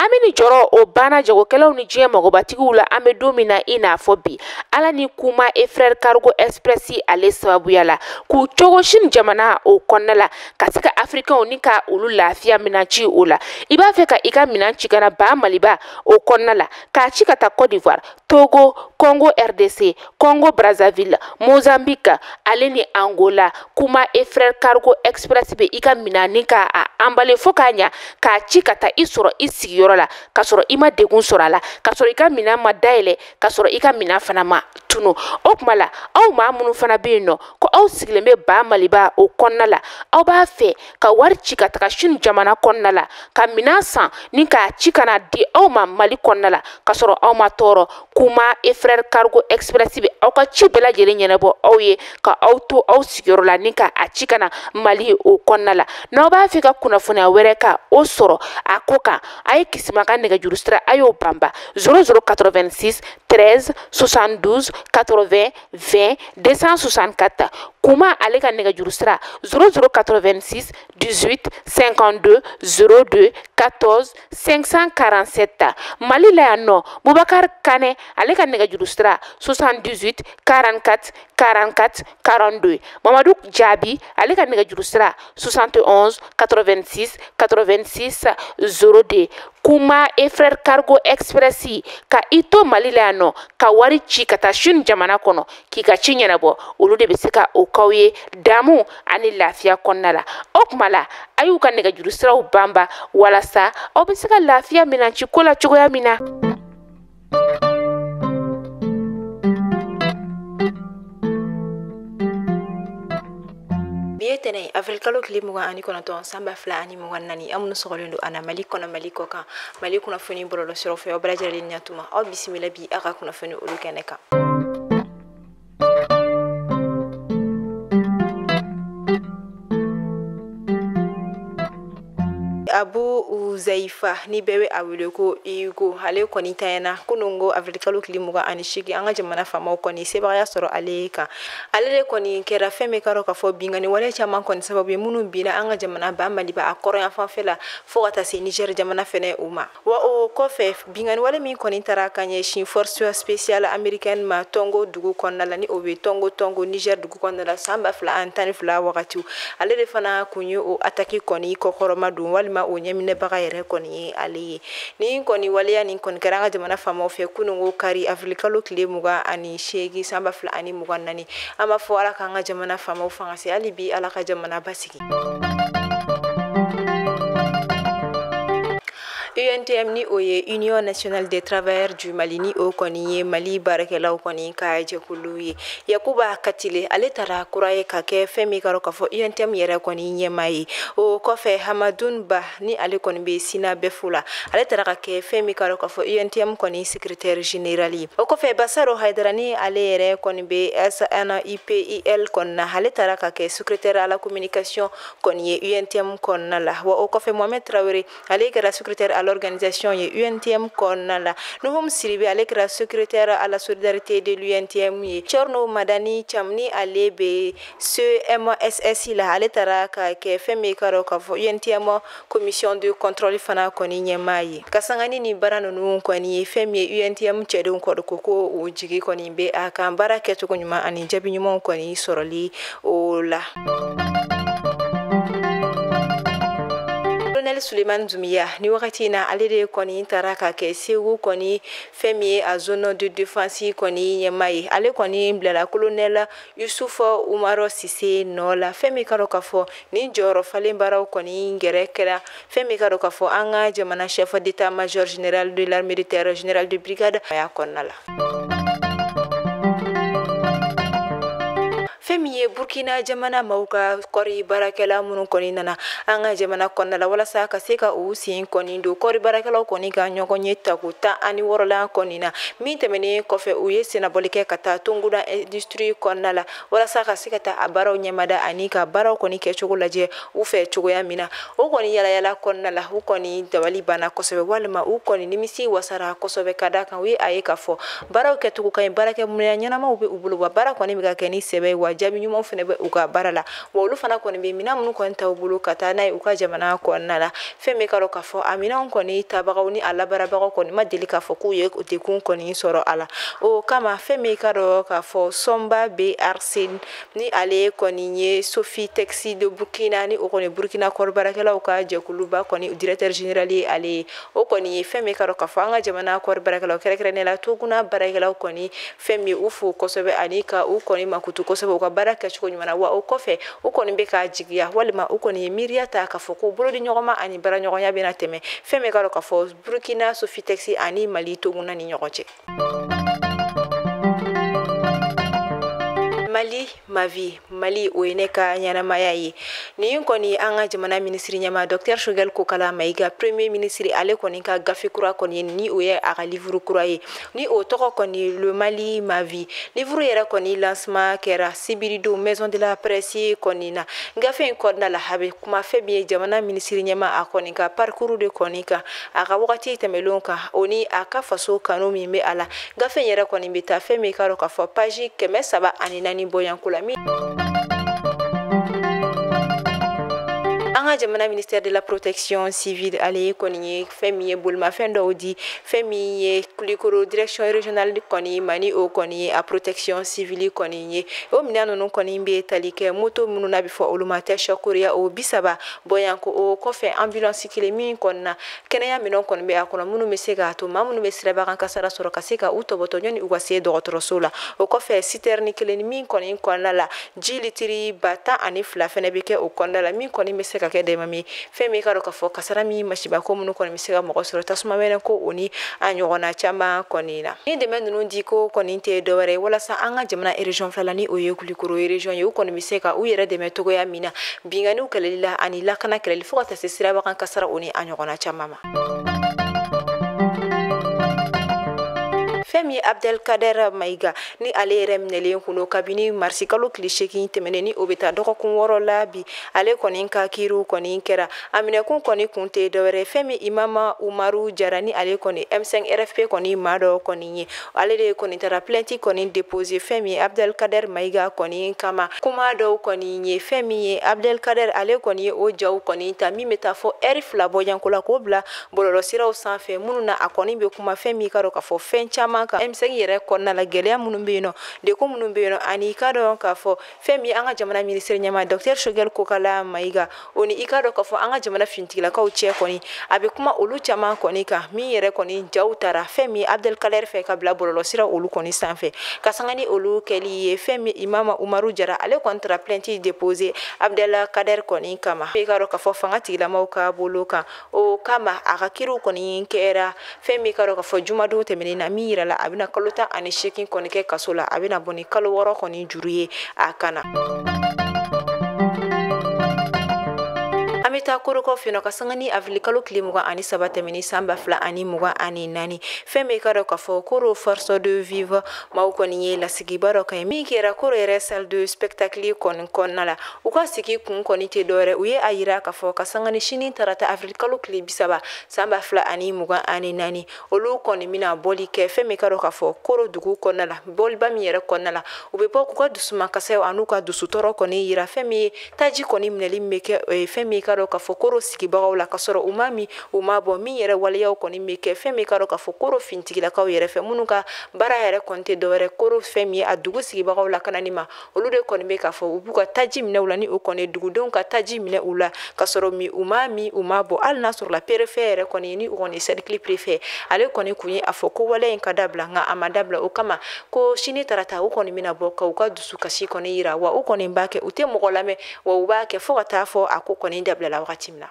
An bɛ ni jɔrɔ o banna jagokɛlaw ni diɲɛ magobatigiw la. An bɛ don min na i n'a fɔ bi, Ala ni Kuma et Frère Cargo Express ale sababuya la, k'u cogo Chine jamana o kɔnɔna la, ka se ka Africainw ni ka olu lafiya minɛn ci o la. I b'a fɛ ka i ka minɛn ci ka na ba Maliba o kɔnɔna la, k'a ci ka taa Côte d'Ivoire, Togo, Congo RDC, Congo Brazzaville, Mozambique ale ni Angola. Kuma et Frère Cargo Express bɛ i ka minɛn ni ka a emballer fo k'a ɲa, k'a ci ka taa i sɔrɔ i sigiyɔrɔ la, k'a sɔrɔ i ma degun sɔrɔ a la, k'a sɔrɔ i ka minɛn ma dayɛlɛ, k'a sɔrɔ i ka minɛn fana ma tunu. O tuma la, aw maa minnu fana bɛ yen nɔ ko aw sigilen bɛ ba Maliba o kɔnɔna la, aw b'a fɛ ka wari ci ka taga Chine jamana kɔnɔna la, ka minɛn san ni k'a ci ka na di aw ma Mali kɔnɔna la, k'a sɔrɔ aw ma tɔɔrɔ. Kuma et Frère Cargo Express bɛ aw ka ci bɛɛ lajɛlen ɲɛnabɔ aw ye, ka aw to aw sigiyɔrɔ la ni ka a ci ka na Mali o kɔnɔna la. N'aw b'a fɛ ka kunnafoniya wɛrɛ ka o sɔrɔ a ko kan, a ye Kisima ka nɛgɛjuru sira a y'o banba 00 86 13 72 80 20 264. Kuma ale ka nɛgɛjuru sira 00 86 18 52 02 14 547. Mali la yan nɔ, Bubakar Kanɛ ale ka nɛgɛjuru sira 78 44 44 42. Mamadu Jaabi ale ka nɛgɛjuru sira 71 86 86 02. Kuma et Frère Cargo Express, ka i to Mali la yan nɔ ka wari ci ka taa Chine jamana kɔnɔ k'i ka ci ɲɛnabɔ, olu de bɛ se ka o k'aw ye damu ani lafiya kɔnɔna la. O tuma la, a y'u ka nɛgɛjuru siraw banba walasa aw bɛ se ka lafiya minɛn ci ko la cogoya min na. Bi ye tɛnɛ avril kalo tile 29 san 2024. An minnu sɔgɔlen don a na Mali kɔnɔ, Mali kɔ kan, Mali kunnafoni bɔlɔlɔ siraw fɛ, aw bɛɛ lajɛlen ɲatuma, aw bisimila bi aw ka kunnafoni olu kɛnɛ kan. Abu Uzaifa ni bɛɛ bɛ a wele ko Hugo, ale kɔni tanyana kunungo avril kalo tile 28, an ka jamana faamaw kɔni sebagaya sɔrɔ ale kan. Ale de kɔni kɛra fɛn min karɔ k'a fɔ binkanni wale caman kɔni sababu ye minnu binna an ka jamana ba Maliba a kɔrɔyan fanfɛ la fo ka taa se Niger jamana fɛnɛ o ma. Wa o kɔfɛ, binkanni wale min kɔni taara ka ɲɛsin force spéciale américaine ma Tongo dugu kɔnɔna la, ni o bɛ Tongo Niger dugu kɔnɔna la san 2012 wagatiw, ale de fana kun ye o attaque kɔni kɔkɔrɔma don walima o ɲɛminɛbaga yɛrɛ kɔni ye ale ye. Nin kɔni waleya nin kɔni kɛra an ka jamana faamaw fɛ kunungo kari avril kalo tile 28 san 2024. An b'a fɔ Ala k'an ka jamana faamaw fanga se, hali bi Ala ka jamana basigi. UNTM ni o ye Union nationale des travailleurs du Mali, ni o kɔni ye Mali baarakɛlaw kɔni ka jɛkulu ye. Yakuba Katile ale taara kura ye ka kɛ fɛn min karɔ k'a fɔ UNTM yɛrɛ kɔni ɲɛmaa ye. O kɔfɛ, Hamadun Ba ni ale kɔni bɛ Sina Bɛfu la, ale taara ka kɛ fɛn min karɔ k'a fɔ UNTM kɔni secrétaire général ye. O kɔfɛ, Basaro Hayidara ni ale yɛrɛ kɔni bɛ SNIPIL kɔni na, ale taara ka kɛ secrétaire à la communication kɔni ye UNTM kɔnɔna la. Wa o kɔfɛ, Mohamed Traoré ale kɛra secrétaire à l'organisation ye UNTM kɔnɔna la. Nuhum Siribe ale kɛra secrétaire à la solidarité de l'UNTM ye. Thierno Madani Thiam ni ale bɛ CMSS la, ale taara ka kɛ fɛn min karɔ k'a fɔ UNTM commission de contrôle fana kɔni ɲɛmaa ye. Ka sanga ni nin baara ninnu kɔni ye, fɛn min ye UNTM cɛdenw kɔni ko ko o jigi kɔni bɛ a kan baara kɛcogo ɲuman ani jaabi ɲumanw kɔni sɔrɔli o la. Colonel Suleiman Doumbia ni wagati in na, ale de kɔni taara ka kɛ Segu kɔni fɛn min ye a zone de défense kɔni ɲɛmaa ye. Ale kɔni bilala colonel Youssouf Umaro Sise nɔ la. Fɛn min karɔ k'a fɔ nin jɔyɔrɔ falen baaraw kɔni gɛrɛ kɛra fɛn min karɔ k'a fɔ an ka jamana chef d'état-major général de l'armée de terre, général de brigade a kɔnɔna la. Fɛn min ye Burkina jamana maaw ka kɔri baarakɛla minnu kɔni nana an ka jamana kɔnɔna la walasa ka se ka u sen kɔni don kɔri baarakɛlaw kɔni ka ɲɔgɔn ye tako 16lan kɔni na min tɛmɛnen kɔfɛ, u ye sennabɔli kɛ ka taa Tongoda industrie kɔnɔna la walasa ka se ka taa a baaraw ɲɛmada ani ka baaraw kɔni kɛcogo lajɛ u fɛ cogoya min na. O kɔni yalayala kɔnɔna la, u kɔni dabali banna kosɛbɛ walima u kɔni nimisi wasara kosɛbɛ, ka d'a kan u ye a ye k'a fɔ baaraw kɛcogo ka ɲi, baarakɛminɛn ɲɛnamaw bɛ u bolo, wa baara kɔni bɛ ka kɛ ni sɛbɛ ye, wa jaabi ɲumanw fana bɛ u ka baara la, wa olu fana kɔni bɛ minɛn minnu kɔni ta u bolo ka taa n'a ye u ka jamana kɔnɔna la. Fɛn min ka dɔn k'a fɔ a minɛnw kɔni tabagaw ni a labaarabagaw kɔni ma deli k'a fɔ k'u ye degun kɔni sɔrɔ a la. O kama fɛn min ka dɔn k'a fɔ Sɔnba BRC ni ale kɔni ye Sofitex de Burkina, ni o kɔni Burkina kɔri baarakɛlaw ka jɛkuluba kɔni directeur général ye ale ye. O kɔni ye fɛn min ka dɔn k'a fɔ an ka jamana kɔri baarakɛlaw kɛrɛnkɛrɛnnenya la Toguna baarakɛlaw kɔni fɛn min u fo kosɛbɛ ani ka u kɔni makutu kosɛbɛ u ka baara kɛcogo ɲuman na. Wa o kɔfɛ u kɔni bɛ k'a jigiya walima u kɔni ye miiriya ta k'a fɔ ko bolodi ɲɔgɔnma ani baaraɲɔgɔnya bɛna tɛmɛ fɛn min ka dɔn k'a fɔ Burkina Sofitex ani Mali Toguna ni ɲɔgɔn cɛ. Mali ma vie, Mali o ye ne ka ɲɛnamaya ye. Nin kɔni an ka jamana minisiri ɲɛmaa Dr Choguel Kokalla Maïga, premier ministre, ale kɔni ka gafe kura kɔni ye, ni o ye a ka livre kura ye, ni o tɔgɔ kɔni Le Mali ma vie. Livre yɛrɛ kɔni lancement kɛra sibiridon maison de la presse kɔni na. Gafe in kɔnɔna la a bɛ kuma fɛn min ye jamana minisiri ɲɛmaa a kɔni ka parcours de kɔni kan, a ka wagati tɛmɛnlenw kan, o ni a ka faso kanu min bɛ a la. Gafe in yɛrɛ kɔni bɛ taa fɛn min ka dɔn k'a fɔ page 304 bɔyanko la. An ka jamana ministère de la protection civile ale kɔni ye fɛn min ye bolimafɛn dɔw di fɛn min ye Kulikoro direction régionale kɔni ma, ni o kɔni ye a protection civile kɔni ye. O minɛn ninnu kɔni bɛ tali kɛ moto minnu n'a bɛ fɔ olu ma Tɛsɔkoriya, o 30 bɔyanko. O kɔfɛ ambulance kelen min kɔni na kɛnɛya minɛnw kɔni bɛ a kɔnɔ minnu bɛ se k'a to maa minnu bɛ sirabakan kasara sɔrɔ ka se ka u tɔbɔtɔ ɲɔni u ka se dɔgɔtɔrɔso la. O kɔfɛ citerne kelen min kɔni kɔnɔna la ji litiri 10,000 fɛnɛ bɛ kɛ o kɔnɔna la, min kɔni bɛ se ka kɛ dɛmɛ min fɛn min ka dɔn k'a fɔ kasara min masibako minnu kɔni bɛ se ka mɔgɔ sɔrɔ tasuma mɛnɛ ko o ni a ɲɔgɔnna caman kɔni na. Ni dɛmɛ ninnu di ko kɔni tɛ dɔwɛrɛ ye walasa an ka jamana région fila la, ni o ye Kulikoro région ye, u kɔni bɛ se ka u yɛrɛ dɛmɛ cogoya min na binkanniw kɛlɛli la ani lakana kɛlɛli fo ka taa se sirabakan kasara o ni a ɲɔgɔnna caman ma. Fɛn min ye Abdelkader Maïga, ni ale yɛrɛ minɛlen kun don kabini marisi kalo tile 8 tɛmɛnen, ni o bɛ taa dɔgɔkun 6 la bi, ale kɔni ka kiiriw kɔni kɛra. A minɛkun kɔni kun tɛ dɔwɛrɛ fɛn min Imama Umaru Jara, ni ale kɔni M5 RFP kɔni maa dɔ kɔni ye, ale de kɔni taara plainte kɔni déposé fɛn min ye Abdelkader Maïga kɔni kama. Kuma dɔw kɔni ye fɛn min ye Abdelkader ale kɔni ye o jaw kɔni ta min bɛ taa fɔ ɛri 2 bɔyanko la k'o bila bɔlɔlɔsiraw sanfɛ minnu na a kɔni bɛ kuma fɛn min ka dɔn k'a fɔ fɛn caman kan M5 yɛrɛ kɔnɔna la, gɛlɛya minnu bɛ yen nɔ, degun minnu bɛ yen nɔ, ani i ka dɔn k'a fɔ fɛn min an ka jamana minisiri ɲɛmaa Dr Choguel Kokalla Maïga o ni i ka dɔn k'a fɔ an ka jamana finitigilakaw cɛ kɔni a bɛ kuma olu caman kɔni kan, min yɛrɛ kɔni jaw taara fɛn min Abdelkader fɛ ka bila bɔlɔlɔsira olu kɔni sanfɛ. Ka sanga ni olu kɛli ye fɛn min Imama Umaru Jara ale kɔni taara plainte déposé Abdelkader kɔni kama, i ka dɔn k'a fɔ fanga tigilamaw ka bolo kan. O kama a ka kiiriw kɔni kɛra fɛn min ka dɔn k'a fɔ jumadon tɛmɛnen na, min yira la a bɛna kalo 18 kɔni kɛ kaso la, a bɛna bɔ ni kalo 6 kɔni juru ye a kana. An bɛ taa Korokɔ fɛ yen ka sanga ni avril kalo tile 23 tɛmɛnen san 2024, fɛn min ka dɔn k'a fɔ Koro force de vivre maaw kɔni ye lasigiba dɔ kɛ min kɛra Koro yɛrɛ salle de spectacle kɔni kɔnɔna la. U ka sigi kun kɔni tɛ dɔwɛrɛ, u ye a yira k'a fɔ ka sanga ni sini tarata avril kalo tile 30 san 2024, olu kɔni bɛna bɔli kɛ fɛn min ka dɔn k'a fɔ Koro dugu kɔnɔna la, bɔliba min yɛrɛ kɔnɔna la, u bɛ bɔ k'u ka dusumakasɛw an'u ka dusutɔɔrɔ kɔni yira fɛn min ye taji kɔni minɛli min bɛ kɛ fɛn min ka dɔn k'a fɔ Koro sigibagaw la ka sɔrɔ u ma min u ma bɔ, min yɛrɛ waleyaw kɔni bɛ kɛ fɛn min ka dɔn k'a fɔ Koro finitigilakaw yɛrɛ fɛ minnu ka baara yɛrɛ kɔni tɛ dɔwɛrɛ Koro fɛn min ye a dugu sigibagaw lakanani ma, olu de kɔni bɛ k'a fɔ u b'u ka taji minɛ u la, ni o kɔni dugudenw ka taji minɛ u la ka sɔrɔ min u ma min u ma bɔ, hali n'a sɔrɔ la préfet yɛrɛ kɔni ni o kɔni cercle préfet ale kɔni kun ye a fɔ ko wale in ka dabila, nka a ma dabila. O kama ko sini tarata u kɔni bɛna bɔ ka u ka dusukasi kɔni yira, wa u kɔni b'a kɛ u tɛ mɔgɔ lamɛn, wa u b'a kɛ fo ka taa fɔ a ko kɔni dabila la wagati min na.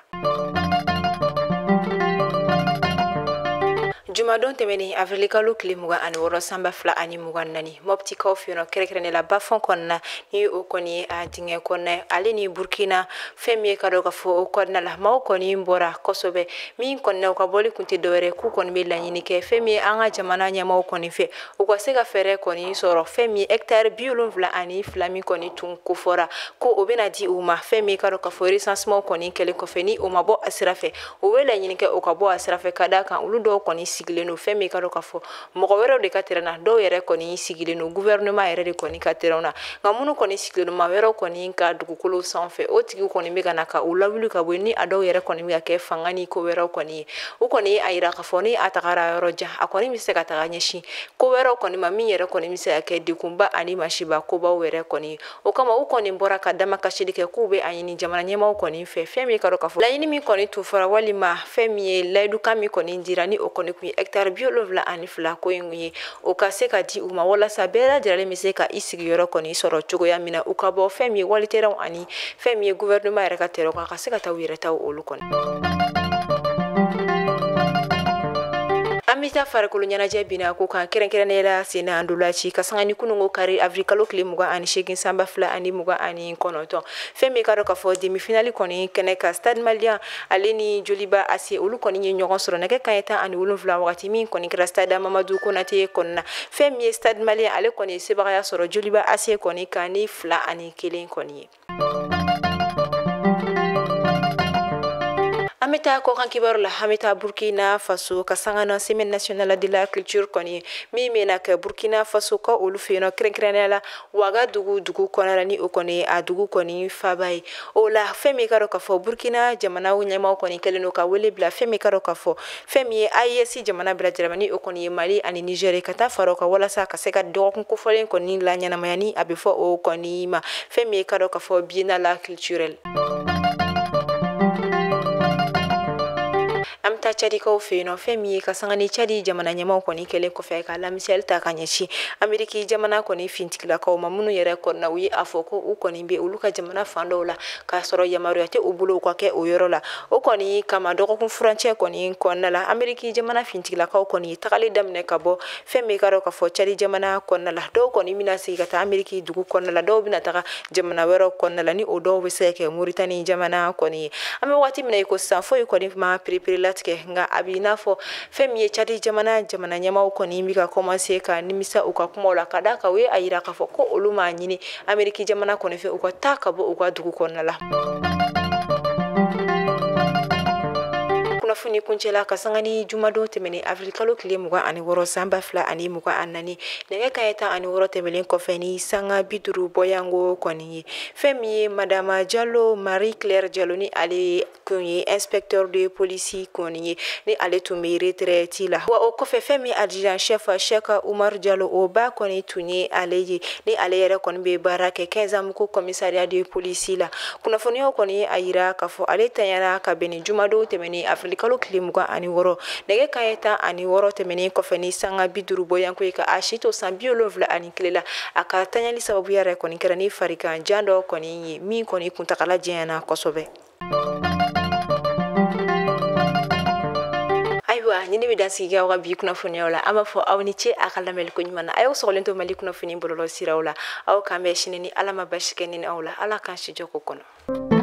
Jumadon tɛmɛnen avril kalo tile 26 san 2024, Moptikaw fɛ yen nɔ kɛrɛnkɛrɛnnenya la Bafɔn kɔnɔna, ni o kɔni ye a dingɛ kɔnɔna ale ni Burkina fɛn min ye ka dɔn k'a fɔ o kɔnɔna la maaw kɔni bɔra kosɛbɛ, min kɔni na u ka bɔli kun tɛ dɔwɛrɛ k'u kɔni bɛ laɲini kɛ fɛn min ye an ka jamana ɲɛmaaw kɔni fɛ u ka se ka fɛɛrɛ kɔni sɔrɔ fɛn min ye hectare 72 min kɔni tun kofɔra ko o bɛna di u ma, fɛn min ka dɔn k'a fɔ recensement kɔni kɛlen kɔfɛ ni o ma bɔ a sira fɛ, u bɛ laɲini kɛ o ka bɔ a sira fɛ ka d'a kan olu dɔw kɔni sigi sigilen don fɛn min ka dɔn k'a fɔ mɔgɔ wɛrɛw de ka terrain na, dɔw yɛrɛ kɔni sigilen don gouvernement yɛrɛ de kɔni ka terrain na, nka minnu kɔni sigilen don maa wɛrɛw kɔni ka dugukolo sanfɛ, o tigiw kɔni bɛ ka na ka u lawuli ka bɔ yen, ni a dɔw yɛrɛ kɔni bɛ ka kɛ fanga ni ko wɛrɛw kɔni ye. U kɔni ye a yira k'a fɔ ni a tagara yɔrɔ jan, a kɔni bɛ se ka taga ɲɛsin ko wɛrɛw kɔni ma min yɛrɛ kɔni bɛ se ka kɛ degunba ani masiba kobaw yɛrɛ kɔni ye. O kama u kɔni bɔra ka damakasili kɛ k'u bɛ a ɲini jamana ɲɛmaaw kɔni fɛ fɛn min ka dɔn k'a fɔ laɲini min kɔni tun fɔra walima fɛn min ye layidukan min kɔni dira, ni o kɔni kun ye hectare 72 ko in ye, o ka se ka di u ma walasa bɛɛ lajɛlen bɛ se ka i sigiyɔrɔ kɔni sɔrɔ cogoya min na, u ka bɔ fɛn min ye waliterɛnw ani fɛn min ye gouvernement yɛrɛ ka terrain kan, ka se ka taa u yɛrɛ taw olu kɔni. An bɛ taa farikolo ɲɛnajɛ binna ko kan, kɛrɛnkɛrɛnnenya la senna ndolaci ka sanga ni kununko kari avril kalo tile 28 san 2029. Fɛn min ka dɔn k'a fɔ demi-finale kɔni kɛnɛ kan, Stade Malien ale ni Joliba AC olu kɔni ye ɲɔgɔn sɔrɔ nɛgɛ kanɲɛ 17 wagati min kɔni kɛra stade Mamadu Konate kɔnɔna. Fɛn min ye Stade Malien ale kɔni ye sebagaya sɔrɔ Joliba AC kɔni kan ni 2-1 kɔni ye. An bɛ taa kɔkan kibaru la, an bɛ taa Burkina Faso ka sanga na semaine nationale de la culture kɔni min bɛna kɛ Burkina Faso ka olu fɛ yen nɔ, kɛrɛnkɛrɛnnenya la Wagadugu dugu kɔnɔna la, ni o kɔni a dugu kɔni faba ye. O la fɛn min ka dɔn k'a fɔ Burkina jamana ɲɛmaaw kɔni kɛlen don ka wele bila fɛn min ka dɔn k'a fɔ fɛn min ye AES jamana bɛɛ lajɛlen, ni o kɔni ye Mali ani Niger, ka taa fara o kan walasa ka se ka dɔgɔkun kofɔlen kɔni la ɲɛnamaya, ni a bɛ fɔ o kɔni ma fɛn min ka dɔn k'a fɔ biennale culturelle. An bɛ taa Tchadikaw fɛ yen nɔ, fɛn min ye ka sanga ni Tchadi jamana ɲɛmaaw kɔni kɛlen kɔfɛ ka lamisɛli ta ka ɲɛsin Ameriki jamana kɔni fintigilakaw ma, minnu yɛrɛ kɔni na u ye a fɔ ko u kɔni bɛ olu ka jamana fan dɔw la k'a sɔrɔ yamaruya tɛ u bolo u ka kɛ o yɔrɔ la. O kɔni kama dɔgɔkun furancɛ kɔni kɔnɔna la, Ameriki jamana fintigilakaw kɔni ye tagali daminɛ ka bɔ fɛn min ka dɔn k'a fɔ Tchadi jamana kɔnɔna la. Dɔw kɔni bɛna segin ka taa Ameriki dugu kɔnɔna la, dɔw bɛna taga jamana wɛrɛw kɔnɔna la, ni o dɔw bɛ se ka kɛ Moritani jamana kɔni ye. An bɛ waati min na i ko sisan, foyi kɔni ma perepere latigɛ, nka a b'i n'a fɔ fɛn min ye Tchadi jamana ɲɛmaaw kɔni bɛ ka commencer ka nimisa u ka kumaw la, ka d'a kan u ye a yira k'a fɔ ko olu m'a ɲini Ameriki jamana kɔni fɛ u ka taa ka bɔ u ka dugu kɔnɔna la. Kunnafoni kuncɛla ka sanga ni jumadon tɛmɛnen avril kalo tile 26 san 2024 nɛgɛ kanɲɛ 16 tɛmɛnen kɔfɛ ni sanga 50 bɔyango kɔni ye. Fɛn min ye Madame Diallo Marie Claire Diallo, ni ale kun ye inspecteur de police kɔni ye, ni ale tun bɛ retraite la. Wa o kɔfɛ fɛn min adjudant chef Cheikh Oumar Diallo, o ba kɔni tun ye ale ye, ni ale yɛrɛ kɔni bɛ baara kɛ 15 commissariat de police la. Kunnafoniyaw kɔni ye a yira k'a fɔ ale tanyana ka bɛn ni jumadon tɛmɛnen avril kalo tile 26 nɛgɛ kanɲɛ 16 tɛmɛnen kɔfɛ ni sanga 50 bɔyanko ye, ka a si to san 71 la. A ka tanyali sababu yɛrɛ kɔni kɛra ni farigan jan dɔ kɔni ye min kɔni kuntagala janyana kosɛbɛ. Ayiwa, ni ne bɛ dan sigi aw ka bi kunnafoniyaw la, an b'a fɔ aw ni ce a ka lamɛnni ko ɲuman na. A y'aw sɔgɔlen to Mali kunnafoni bɔlɔlɔ siraw la. Aw k'an bɛn sini ni Ala ma basi kɛ ni aw la. Ala k'an si jɔ ko kɔnɔ.